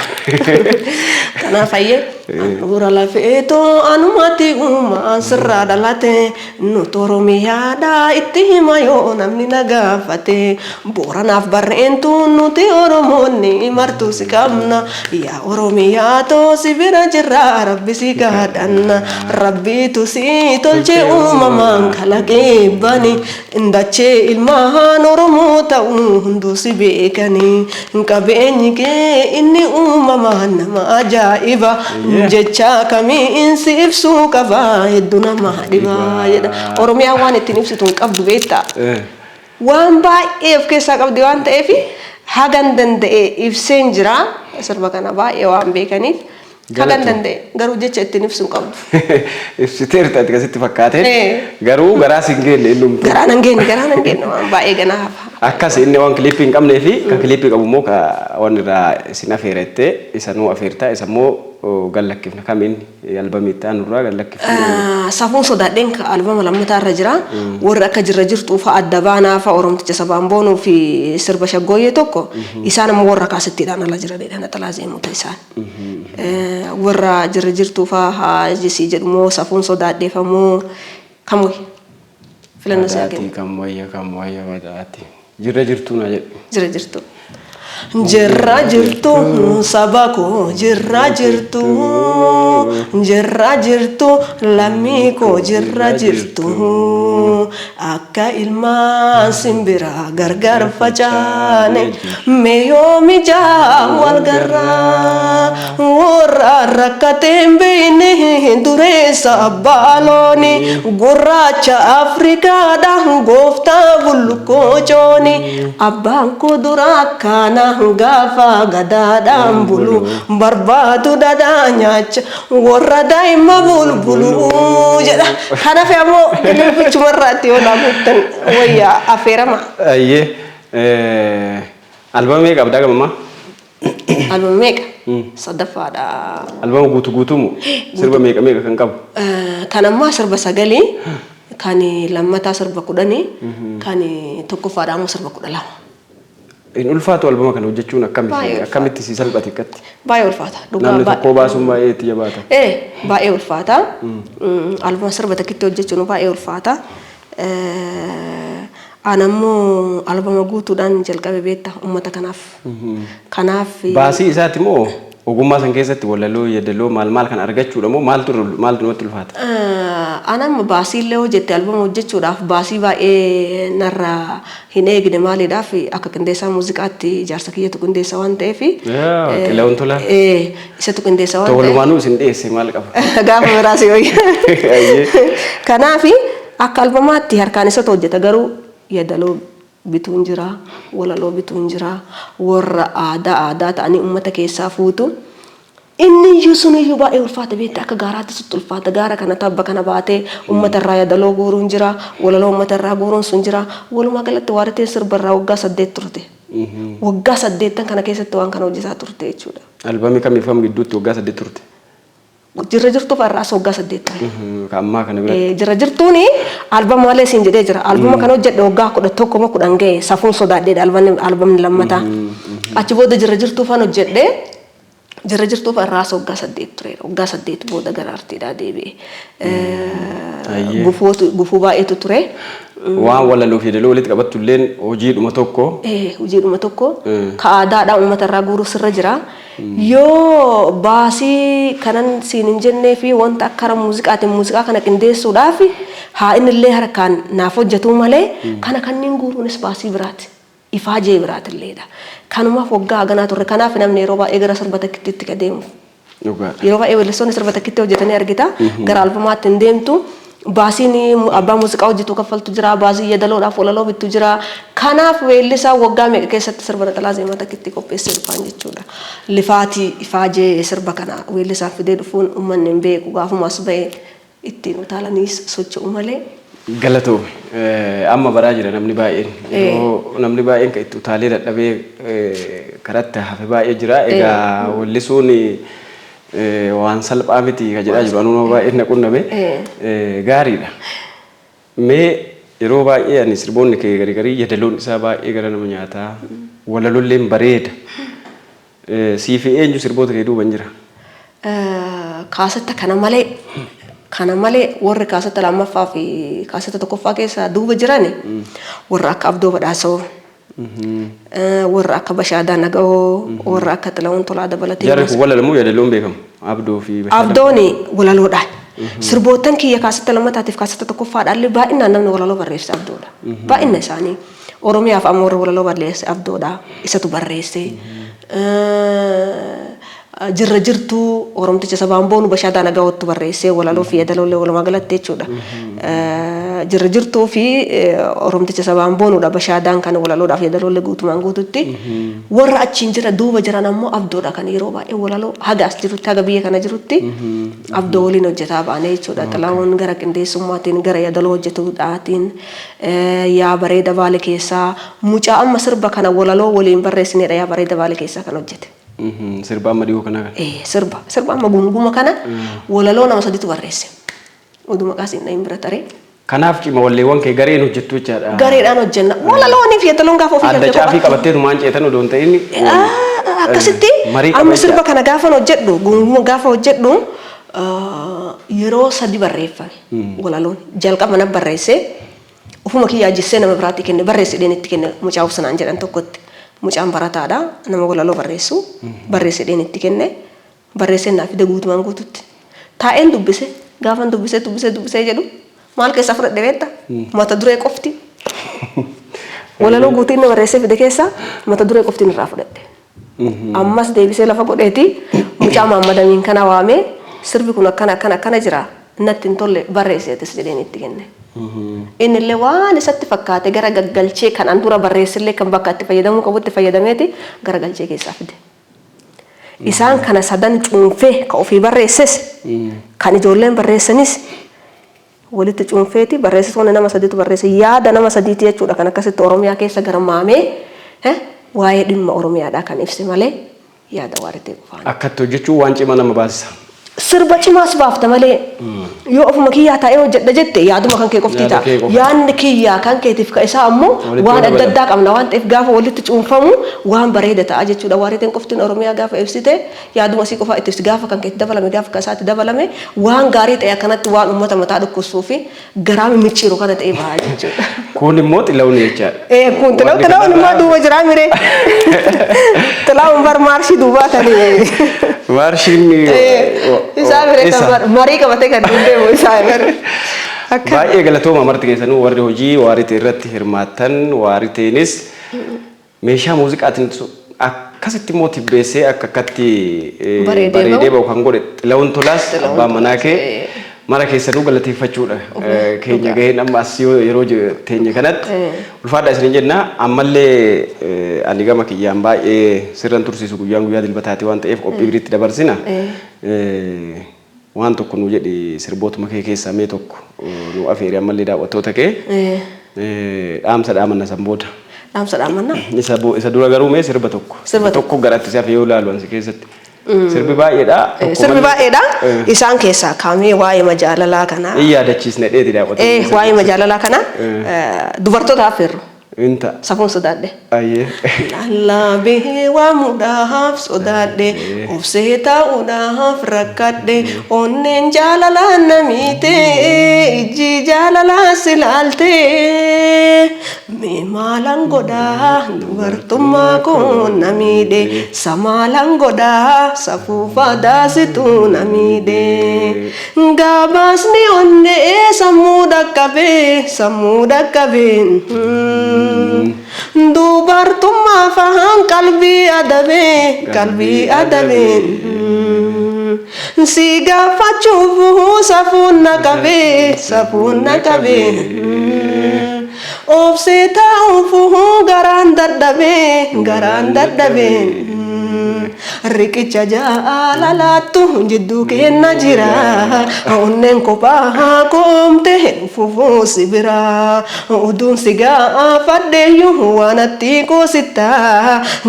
Speaker 2: Kanaaf hayyee. Handhuura lafeetoo anumatti uumaan sirraa dhalate, nuti Oromiyaadha itti hima yoo namni na gaafate, Booranaaf Barreentu nuti Oromoonni martuu si qabna, yaa Oromiyaa too si bira jirra, Rabbi si kadhanna, Rabbiitu si tolche uumamaan kalaqee bani, dachee ilmaan Oromoo ta'uu hunduu si beekani, qabeenyi kee inni uumamaan nama ajaa'iba, jecha kamiin si ibsuu qaba, hedduu nama dhiba jedha. Oromiyaan waan ittiin ibsitu hin qabdu, beektaa? Waan baay'ee of keessaa qabdi waan ta'eef Hagan danda'e ibseen jira. Sirba kana baay'ee waan beekaniif. Hagan
Speaker 1: Galatoom.
Speaker 2: danda'e garuu jecha ittiin ibsu hin qabdu.
Speaker 1: Ibsiteerta ati akkasitti fakkaate.
Speaker 2: Eh.
Speaker 1: Garuu garaa siin geenne innumtu.
Speaker 2: Garaa nan geenne, garaa nan geenne, waan baay'ee ganaa hafa.
Speaker 1: Akkas inni waan kiliippii hin qabnee fi kan kiliippii qabu immoo ka waan irraa isin afeerette isa nuu afeerta, isa immoo gallakkifna kamiin albamii itti aanu irraa gallakkifna.
Speaker 2: Safuun sodaadheen ka albama lammataa irra jira. Warri akka jirra jirtuu fa'a, adda baanaa fa'a, Oromticha sabaan boonuu fi sirba shaggooyyee tokko isaan ammoo warra kaasettiidhaan ala jiranidha, naxalaa zeemota isaan. Warra jirra jirtuu fa'a haa jisii jedhu moo safuun sodaadheefamoo kam wayya? Filannoo si haa
Speaker 1: Badaatii
Speaker 2: kennu.
Speaker 1: Kam wayya, kam wayya badaati. Jirra jirtuu naa jedhu.
Speaker 2: Jira jirtu. Jirra jirtu saba koo, jirra jirtu, jirra jirtu lammii koo, jirra jirtu, akka ilmaan simbiraa gargar facaane mee yoomi jaa wal garraa, warra rakkateen beeyne dureessa abbaa looni, gurraacha Afrikaadha gooftaa bullukkoo cooni, abbaan kuduraa kana gaafa gadaadhaan bulu barbaadu dhadhaa nyaacha warra daa'ima bulbulu jedha. Kanaaf ammoo qilleensichumarraatti yoo dhaabbattan wayyaa affeerama.
Speaker 1: Ayyee. Albama meeqa qabdaa gamammaa?
Speaker 2: Albama meeqa? Sadaffaadha.
Speaker 1: Albama guutuu guutuumu sirba meeqa meeqa kan qabu?
Speaker 2: Kan ammaa sirba 9, kan lammataa sirba 10, kan tokkoffaadha ammoo sirba 12.
Speaker 1: Hin ulfaatu albama kana hojjechuun akkami?
Speaker 2: Baay'ee ulfaata.
Speaker 1: Akkamitti si salphate akkatti?
Speaker 2: Baay'ee ulfaata. Dhugaa
Speaker 1: Namni tokkoo baasuun baay'ee itti jabaata.
Speaker 2: Ee, baay'ee ulfaata. Albama sirba takkitti hojjechuun baay'ee ulfaata. An ammoo albama guutuudhaan jalqabe beekta uummata kanaaf. Kanaaf
Speaker 1: Baasii isaati moo ogummaa san keessatti walaloo, yeedaloo maal maal kan argachuudha moo maaltu maaltu namatti ulfaata?
Speaker 2: An amma baasii illee hojjette albama hojjechuudhaaf baasii baay'ee narraa hin eegne. Maaliidhaaf, akka qindeessaa muuziqaatti ijaarsa kiyyatu qindeessa waan ta'eef.
Speaker 1: Xilahuun Tolaa.
Speaker 2: Isatu qindeessa waan ta'eef.
Speaker 1: Walumaanuu isin dhiyeesse maal qaba?
Speaker 2: Gaafa biraa si wayya.
Speaker 1: Ayyee.
Speaker 2: Kanaaf akka albamaatti harkaan isatu hojjeta, garuu yeedaloo bituun jira, walaloo bituun jira, warra aadaa aadaa ta'anii uummata keessaa fuutu. Inni iyyuu sun iyyuu baay'ee ulfaata beekta, akka gaaraatti sitti ulfaata. Gaara kana tabba kana baatee uummata irraa yeedaloo guuruun jira, walaloo uummata irraa guuruun sun jira. Walumaa galatti waariteen sirba irraa waggaa 8 turte. Waggaa 8n kana keessatti waan kana hojjetaa turte jechuudha.
Speaker 1: Albamii kamiif kam gidduutti waggaa 8 turte?
Speaker 2: Jirra jirtuu irraas waggaa 8 ture.
Speaker 1: Ka ammaa kana biratti.
Speaker 2: Jirra jirtuuni albama malee siin jedhee jira. Albama kana hojjedhe waggaa 11 moo 10 ga'e, safuun sodaadheedha albamni lammataa. Achi booda jirra jirtuu fan hojjedhe. Jirra jirtuu irraas waggaa 8 tureera. Waggaa 8 booda gara artiidhaa deebi'e.
Speaker 1: Ayyee.
Speaker 2: Gufuu baay'eetu ture.
Speaker 1: Waan walaloo fi yeedaloo walitti qabattu illeen hojiidhuma tokko.
Speaker 2: Hojiidhuma tokko ka aadaadhaan uummata irraa guuruu sirra jira. Yoo baasii kanan siin hin jennee fi wanta akka karaa muuziqaatiin muuziqaa kana qindeessuudhaaf haa inni illee harkaan naaf hojjetuu malee, kana kanneen guuruunis baasii biraati. Ifaajee biraatilleedha. Kanumaaf waggaa haganaa turre. Kanaaf namni yeroo baay'ee gara sirba takkittiitti ka deemuuf.
Speaker 1: Dhugaadha.
Speaker 2: Yeroo baay'ee weellistoonni sirba takkitti hojjetanii argita. Gara albamaatti hin deemtu. Baasiin abbaa muuziqaa hojjetu kaffaltu jira. Baasii yeedaloodhaaf walaloo bittu jira. Kanaaf weellisaa waggaa meeqa keessatti sirba naxalaa zeemaa takkitti qopheessee dhufaan jechuudha. Lifaatii ifaajee sirba kana weellisaan fidee dhufuun uummanni hin beeku, gaafuma as ba'e ittiin utaalanii socho'u malee.
Speaker 1: Galatoome. Amma baraa jira namni baay'een. Yeroo namni baay'een kan itti utaalee dadhabee karatti hafe baay'ee jira. Egaa weellisuun waan salphaa miti kan jedhaa jiru. Anuu nama baay'een na qunname. Gaariidha. Mee yeroo baay'ee ani sirboonni kee garii garii yeedaloon isaa baay'ee gara nama nyaataa. Walalolleen bareeda. Sii fi eenyu sirboota kee duuban jira?
Speaker 2: Kaasetta kana malee warri kaasetta lammaffaa fi kaasetta tokkoffaa keessa duuba jiran warra akka Abdoo Badhaasoo, warra akka Bashaadaa Naga'oo, warra akka Xilahuun Tolaa dabalatee.
Speaker 1: Jarri kun walalamoo yeedaloon beekamu? Abdoo fi Bashaadaa.
Speaker 2: Abdooni walaloodhaan. Sirboottan kiyya kaasetta lammataatiif kaasetta tokkoffaadhaan illee baay'inaan namni walaloo barreesse Abdoodha. Baay'ina isaanii. Oromiyaaf ammoo warra walaloo barreesse Abdoodha. Isatu barreesse. Jirra jirtuu, Oromticha sabaan boonu Bashaadaa Naga'ootu barreesse walaloo fi yeedaloolee walumaa galatti jechuudha. Jirra jirtuu fi Oromticha sabaan boonuudha Bashaadaan kan walaloodhaaf yeedaloollee guutumaan guututti. Warra achiin jira duuba jiran ammoo Abdoodha kan yeroo baay'ee walaloo haga as jirutti, haga biyya kana jirutti Abdoo waliin hojjetaa baane jechuudha. Xilahuun gara qindeessummaatiin, gara yeedaloo hojjetuudhaatiin, Yaa Bareeda Baale keessaa mucaa amma sirba kana walaloo waliin barreessineedha, Yaa Bareeda Baale keessaa kan hojjete.
Speaker 1: Sirba amma dhiyoo kanaa kana.
Speaker 2: Sirba sirba amma gunguma kana walaloo nama saditu barreesse. Oduu maqaa siin dhahin bira taree.
Speaker 1: Kanaaf cima walleewwan kee gareen hojjettu jechaadha.
Speaker 2: Gareedhaan hojjenna. Walaloonii fi yeedaloon gaafa ofii
Speaker 1: Adda
Speaker 2: galtee
Speaker 1: caafii
Speaker 2: kophaatti.
Speaker 1: qabatteetu maan ceetan odoo hin ta'in.
Speaker 2: Akkasitti
Speaker 1: Marii qaba
Speaker 2: amma sirba
Speaker 1: jechaadha.
Speaker 2: kana gaafan hojjedhu, gunguma gaafa hojjedhu, yeroo sadi barreeffame walaloon. Jalqaba nan barreesse, ofuma kiyyaa jissee nama biraatti kenne, barreessi jedheen itti kenne mucaa Obsanaan jedhan tokkotti. Mucaan barataadha, nama walaloo barreessu, barreessi jedheen itti kenne. Barreessee naa fide guutumaan guututti. Taa'een dubbise, gaafan dubbisee dubbisee dubbisee jedhu maal keessaa fudhadhe beekta? Mata duree qofti. Walaloo guutuu inni barreessee fide keessaa mata duree qoftiin irraa fudhadhe. Ammas deebisee lafa godheeti mucaa Maammad Amiin kana waamee, sirbi kun akkana akkana akkana jira, natti hin tolle, barreessi atis jedheen itti kenne. Innillee waan isatti fakkaate gara gaggalchee, kan an dura barreessellee kan bakka itti fayyadamuu qabutti fayyadameeti gara galchee keessaa fide. Isaan kana sadan cuunfee, ka ofii barreesses kan ijoolleen barreessanis walitti cuunfeeti barreessitoonni nama sadiitu barreesse, yaada nama sadiiti jechuudha, kan akkasitti Oromiyaa keessa garmaamee waa'ee dhimma Oromiyaadhaa kan ibse malee yaada Waaritee qofaan.
Speaker 1: Akkatti hojjechuun waan cimaa nama baasisa.
Speaker 2: Sirba cimaas baafta malee yoo ofuma kiyyaa taa'ee hojjedha jette yaaduma kan kee qofti
Speaker 1: Yaada
Speaker 2: ta'a.
Speaker 1: kee qofa.
Speaker 2: Yaadni kiyyaa kan keetiif ka isaa ammoo
Speaker 1: Walitti
Speaker 2: waan adda
Speaker 1: dabalama.
Speaker 2: addaa qabna waan ta'eef gaafa walitti cuunfamu waan bareeda ta'a jechuudha. Waariteen qoftiin Oromiyaa gaafa ibsite yaaduma isii qofaa itti ibsi, gaafa kan keetti dabalame, gaafa kan isaatti dabalame waan gaarii ta'e, akkanatti waan uummata mataa dhukkubsuu fi garaa mimicciiru kana ta'ee baha jechuudha.
Speaker 1: Kun immoo Xilawun jechaadha.
Speaker 2: Ee, kun
Speaker 1: Warri
Speaker 2: Xilawun immoo
Speaker 1: kanarraa
Speaker 2: duuba jiraa miree. Xilawun bar maarshii duubaa kan
Speaker 1: Maarshiin
Speaker 2: isaa biree kan
Speaker 1: isa.
Speaker 2: Marii qabatee kan deemu isaa bar. Akka
Speaker 1: Baay'ee galatooma marti keessanuu warri hojii Waaritee irratti hirmaattan, Waariteenis meeshaa muuziqaatiin akkasitti immoo tibbeessee akka akkatti
Speaker 2: bareedee
Speaker 1: bareedee
Speaker 2: bahu.
Speaker 1: bahu kan godhe Xilawun Tolaas,
Speaker 2: Xilawun
Speaker 1: abbaan manaa
Speaker 2: Tolaas,
Speaker 1: kee mara keessanuu galateeffachuudha keenya gaheen amma as yoo yeroo teenye kanatti ulfaadha isinin jenna. Ammallee ani gama kiyyaan baay'ee sirran tursiisu, guyyaan guyyaa dilbataati waan ta'eef qophii biriitti dabarsina. Waan tokko nu jedhi, sirbootuma kee keessaa mee tokko nu afeeri, ammallee daawwattoota kee dhaamsa dhaamanna san booda.
Speaker 2: Dhaamsa dhaamanna.
Speaker 1: Isa dura garuu mee sirba tokko.
Speaker 2: Sirba
Speaker 1: tokko garatti si hafe yoo ilaalu ansi keessatti. Sirbi baay'eedha. Tokko
Speaker 2: Sirbi baay'eedha. Isaan keessaa kaamee waa'ee majaalalaa kana.
Speaker 1: In yaadachiisne dheeti daawwattoota.
Speaker 2: Waa'ee majaalalaa kana dubartoota affeerru.
Speaker 1: Inta.
Speaker 2: Safuun sodaadhe.
Speaker 1: Ayyee.
Speaker 2: Lallaabee waamuudhaaf sodaadhe, obsee taa'uudhaaf rakkadhe, onneen jaalalaa na miite, ijji jaalalaa si laalte, mee maalan godhaa, dubartummaa koo na miidhe, samaalan godhaa, safuuf aadaasitu na miidhe, gabaasni onnee sammuu dhaqqabee, sammuu dhaqqabee, dubartummaa fahan qalbii adabee, qalbii adabee, si gaafachuuf safuun na qabee, safuun na qabee, obsee taa'uuf garaan dadhabee, garaan dadhabee, riqicha jaalalaattu jidduu kenna jira, onneen kophaa koomte fufuu si bira, uduun si gaafadheeyyuu waan atti koositta,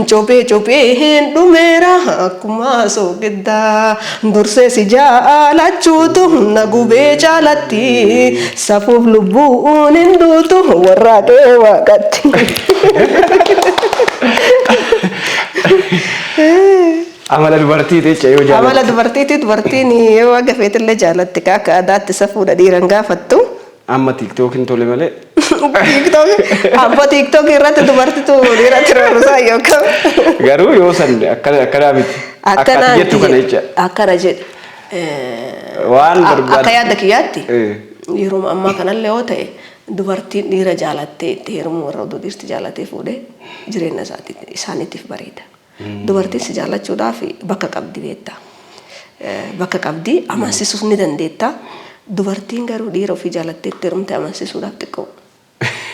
Speaker 2: cophee copheen dhumeera akkuma soogiddaa, dursee si jaalachuutu na gubee caalatti, safuuf lubbuun hin duutu warraaqee waaqatti.
Speaker 1: Amala dubartii jecha yoo
Speaker 2: Amala
Speaker 1: jaallattu.
Speaker 2: Dubartiiti, dubartiin yoo haga feetillee jaalatte akka aadaatti safuudha dhiiran gaafattu.
Speaker 1: Amma TikTokiin tole malee.
Speaker 2: TikTok, abbo, TikTok irratti dubartitu dhiiratti roorrisaa yookaan.
Speaker 1: Garuu yoo san akkana akkanaa miti. Akka ati jettu kana jecha.
Speaker 2: Akkana jedhe.
Speaker 1: Waan barbaadde.
Speaker 2: Akka yaada kiyyaatti yeroo ammaa kanallee yoo ta'e dubartiin dhiira jaalattee itti heerumuu irra oduu dhiirti jaalatee fuudhee jireenya isaaniitiif bareeda. Dubartiin si jaallachuudhaaf bakka qabdi beektaa. Bakka qabdi, amansiisuus ni dandeetta. Dubartiin garuu dhiira ofii jaalattee itti heerumte amansiisuudhaaf xiqqoo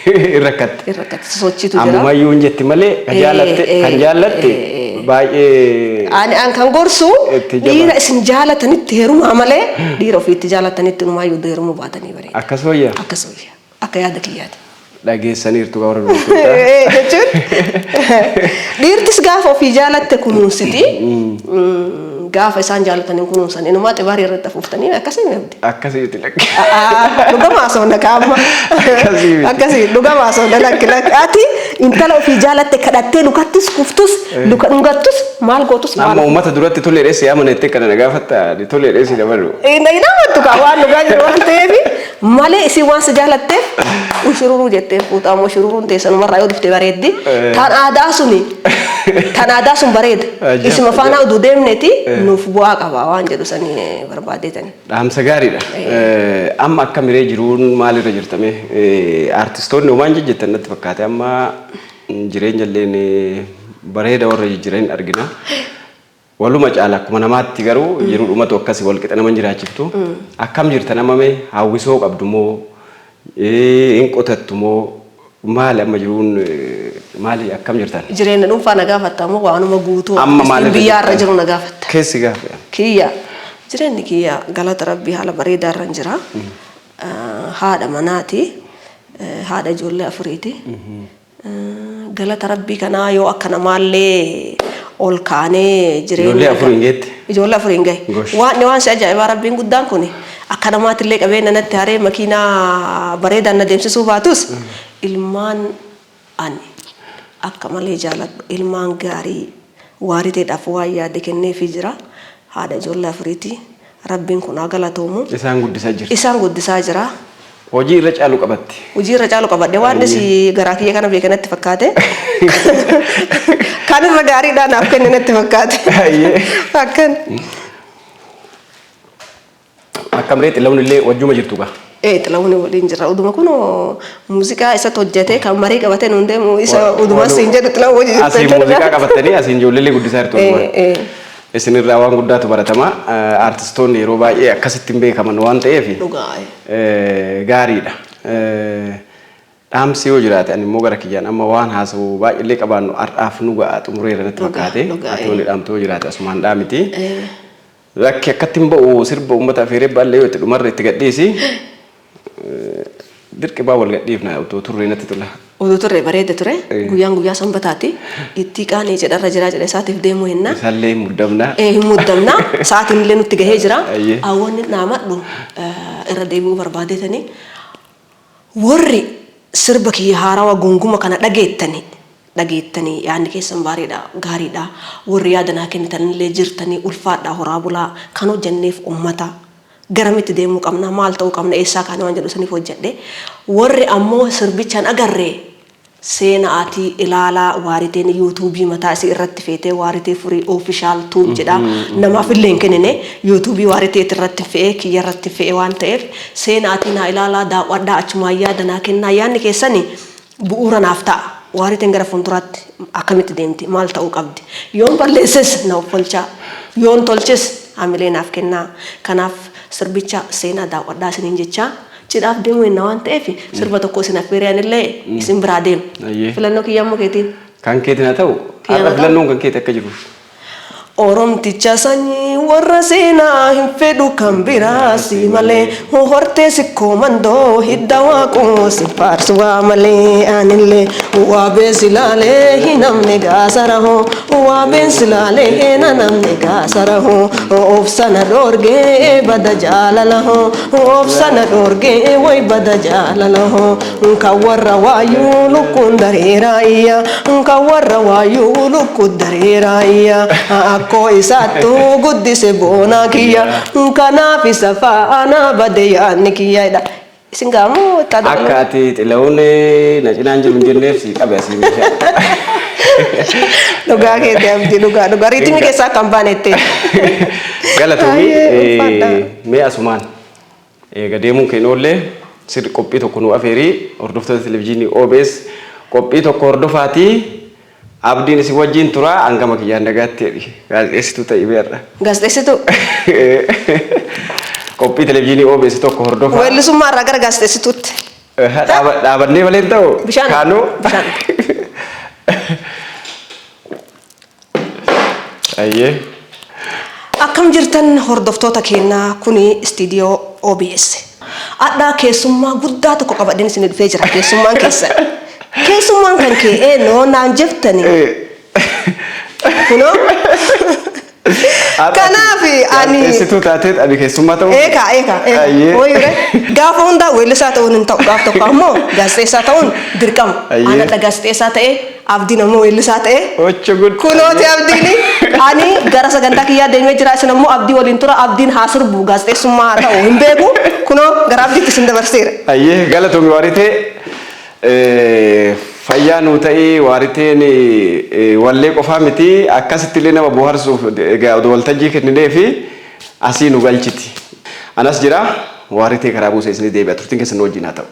Speaker 1: Hin rakkatte.
Speaker 2: Hin rakkatti, sosochiitu jira.
Speaker 1: Ammumayyuu hin jetti malee kan jaallatte kan jaallatte baay'ee
Speaker 2: Ani an kan gorsu
Speaker 1: itti jabaa.
Speaker 2: Dhiira isin jaalatanitti heerumaa malee dhiira ofiitti jaalatanitti numaayyuu heerumuu baatanii bareeda.
Speaker 1: Akkas wayya.
Speaker 2: Akkas wayya. Akka yaada kiyyaati.
Speaker 1: Dhageessaniirtu gaa warra dubartootaa.
Speaker 2: Jechuun dhiirtis gaafa ofii jaalatte kunuunsiti. Gaafa isaan jaalatan hin kunuunsan. Inumaa xibaarii irratti afuuftanii akkasii mi abdi?
Speaker 1: Akkasiiti lakki.
Speaker 2: Dhugama haasofna kaama.
Speaker 1: Akkasii miti.
Speaker 2: Akkasii dhugama haasofna lakki lakki. Ati intala ofii jaalatte kadhattee lukattis kuftus luka dhungattus maal gootus maal.
Speaker 1: Amma uummata duratti tolee dheessi yaa mana itti kana na gaafatta tolee dheessi dabalu.
Speaker 2: Hin amantu kaa waan dhugaa jiru waan ta'eef malee isin waan si jaalatteef ushururuu jettee fuuta ammoo shururuun teessanumarraa yoo dhufte bareeddi. Tan aadaa suni tan aadaa sun bareeda.
Speaker 1: Ajab,
Speaker 2: Isuma faana
Speaker 1: ajab.
Speaker 2: oduu deemneeti nuuf bu'aa qaba waan jedhu sanii barbaadeetani.
Speaker 1: Dhaamsa gaariidha. Amma akka miree jiruun maalirra jirtame? Artistoonni homaan jejjettan natti fakkaate amma jireenya illeen bareeda warra jijjiiran argina. Waluma caala akkuma namaatti garuu jiruu dhumatu akkasi wal qixa nama hin jiraachiftu. Akkam jirtan amma mee hawwisoo qabdu moo hin qotattu moo maali amma jiruun maali akkam jirtan?
Speaker 2: Jireenya dhuunfaa na gaafatta moo waanuma guutuu
Speaker 1: Amma maalirra
Speaker 2: biyyaarra
Speaker 1: jirtan?
Speaker 2: Jiru na gaafatta?
Speaker 1: Keessi gaafa.
Speaker 2: Kiyya jireenyi kiyya galata rabbii haala bareedaa irra jira. Haadha manaati. Haadha ijoollee afuriiti. Galata rabbii kanaa yoo akka namaallee ol kaanee jireenya.
Speaker 1: Ijoollee afur hin geette?
Speaker 2: Ijoollee afur hin gahe.
Speaker 1: Gosh.
Speaker 2: Waan waan si ajaa'ibaa rabbiin guddaan kun akka namaatillee qabeenya natti haree makiinaa bareedaan na deemsisuu baatus ilmaan ani akka malee jaaladhu ilmaan gaarii waariteedhaaf waan yaade kenneefii jira. Haadha ijoollee afuriiti. Rabbiin kun haa galatoomu.
Speaker 1: Isaan guddisaa jirti.
Speaker 2: Isaan guddisaa jira.
Speaker 1: Hojii irra caalu qabatti.
Speaker 2: Hojii irra caalu qabadhe waan dhisi garaa kiyya kana beeka natti fakkaate. Kan irra gaariidhaa naaf kenne natti fakkaate.
Speaker 1: Ayyee.
Speaker 2: Akkan.
Speaker 1: Akkam ree xilawun illee wajjuma jirtu gaa.
Speaker 2: Ee xilawun waliin jira. Uduma kun muuziqaa isatti hojjete kan marii qabatee nuun deemu isa uduma siin jedhu xilawun wajji jirtu
Speaker 1: Asiin
Speaker 2: jechuudha.
Speaker 1: muuziqaa qabatanii asiin ijoollee guddisaa jirtu.
Speaker 2: Ee, ee.
Speaker 1: Isinirraa waan guddaatu baratama. Artistoonni yeroo baay'ee akkasitti hin beekaman waan ta'eef
Speaker 2: Dhugaa.
Speaker 1: Gaariidha. Dhaamsi yoo jiraate ani immoo gara kiyyaan amma waan haasa'u baay'eellee qabaannu har'aaf nu ga'a xumureera natti fakkaate.
Speaker 2: Dhugaa,
Speaker 1: Ati wanni dhaamtu yoo jiraate asumaan dhaamiti. Lakki akkatti hin ba'u sirba uummata afeeree baallee yoo itti dhumarra itti gadhiisi. Dirqi baa wal gadhiifna otoo turree natti tola.
Speaker 2: Oduu turre bareeda ture. Guyyaan guyyaa sanbataati. Itti qaanii cidharra jira jedhe isaatiif deemuu hinna.
Speaker 1: Isaallee hin muddamna.
Speaker 2: Hin muddamna. Sa'aatiin illee nutti gahee jira.
Speaker 1: Ayyee.
Speaker 2: Hawwanni dhaamadhu irra deebi'uu barbaadeetanii warri sirba kiyya haarawaa gunguma kana dhageettanii dhageettanii yaadni keessan bareedha gaariidha warri yaada naa kennitanillee jirtanii ulfaadha horaa bulaa kan hojjenneef ummata garamitti deemuu qabna maal ta'uu qabna eessaa kaane waan jedhu saniif hojjedhe warri ammoo sirbichaan agarree seenaatii ilaalaa waariteen yuutuubii mataa isii irratti feetee waaritee furii official tube jedha namaaf illee hin kennine yuutuubii waariteet irratti fe'ee kiyya irratti fe'ee waan ta'eef seenaatii naa ilaalaa daawwadhaa achumaan yaada naa kennaa yaadni keessanii bu'uura naaf ta'a. Waariteen gara fuulduraatti akkamitti deemti maal ta'uu qabdi yoon balleesses na offolchaa yoon tolches hamilee naaf kennaa kanaaf sirbicha seenaa daawwadhaa isiniin jechaa cidhaaf deemuu hinna waan ta'eef sirba tokko isin affeeree anillee isin biraa deema.
Speaker 1: Ayyee.
Speaker 2: Filannoo kiyya ammoo keetiin.
Speaker 1: Kan keetiin haa ta'u
Speaker 2: Kiyyaan
Speaker 1: har'a
Speaker 2: haa ta'u.
Speaker 1: filannoon kan keeti akka jiru.
Speaker 2: Oromticha sanyii warra seenaa hin fedhu kan biraasi malee hortee sikkoo mandoo hidda waaqoo si faarsu waa malee anillee waa beesilaalee hin namne gaasarahoo waa beesilaalee hin namne gaasarahoo obsana dhoorgee bada jaalalahoo obsana dhoorgee way bada jaalalahoo kan warra waayyuu lukkuun dareeraa iyya kan warra waayyuu lukkuun dareeraa iyya akkoo isaattu guddise boonaa kiyya kanaaf isa faana bade yaadni kiyya isin gaamoo itti
Speaker 1: Akka
Speaker 2: adabalu.
Speaker 1: ati xilawun na cinaan jiru hin jenneef si qabe asii meeshaa.
Speaker 2: Dhugaa keetii abdii dhugaa dhugaa riitimii keessaa akka hin baane itti.
Speaker 1: Galatoomii
Speaker 2: Baay'ee ulfaadha.
Speaker 1: mee asumaan eega deemuun keenya oollee sirri qophii tokko nu afeerii hordoftoota televizyiinii OBS qophii tokko hordofaatii abdiin isin wajjin turaa hangama kiyyaan nagaatti jedhi gaazexeessituu ta'ii beerra.
Speaker 2: Gaazexeessituu.
Speaker 1: Qophii televezyiinii OBS tokko hordofaa.
Speaker 2: Weellisummaa irraa gara gaazexeessituutti.
Speaker 1: Dhaabannee malee hin ta'u.
Speaker 2: Bishaan.
Speaker 1: Kaanoo.
Speaker 2: Bishaan.
Speaker 1: Ayyee.
Speaker 2: Akkam jirtan hordoftoota keenyaa, kuni istiidiyoo OBS. Adhaa keessummaa guddaa tokko qabadheen isin dhufee jira, keessummaan keessan. Keessummaan kan kee eenyu naan jettani? Kunoo. Kanaaf ani
Speaker 1: Gaazexeessituu taateet ani keessummaa ta'uu.
Speaker 2: Eeka, eeka, eeka.
Speaker 1: Ayyee.
Speaker 2: Wayire gaafa hundaa weellisaa ta'uun hin ta'u, gaaf tokko ammoo gaazexeessaa ta'uun dirqama.
Speaker 1: Ayyee.
Speaker 2: Anadha gaazexeessaa ta'e, Abdiin ammoo weellisaa ta'e.
Speaker 1: Ocho gud.
Speaker 2: Kunooti Abdiini, ani gara sagantaa kiyyaa deemee jira, isin ammoo Abdii waliin tura. Abdiin haa sirbu, gaazexeessummaa haa ta'u hin beeku, kunoo gara Abdiitti isin dabarseera.
Speaker 1: Ayyee, galatoomi waaritee, fayyaa nuu ta'ii. Waariteen wallee qofaa miti, akkasitti illee nama bohaarsuuf egaa odoo waltajjii kenninee fi asii nu galchiti. Anas jira, waaritee karaa buusee isinii deebi'a, turtiin keessan nu wajjin haa ta'u.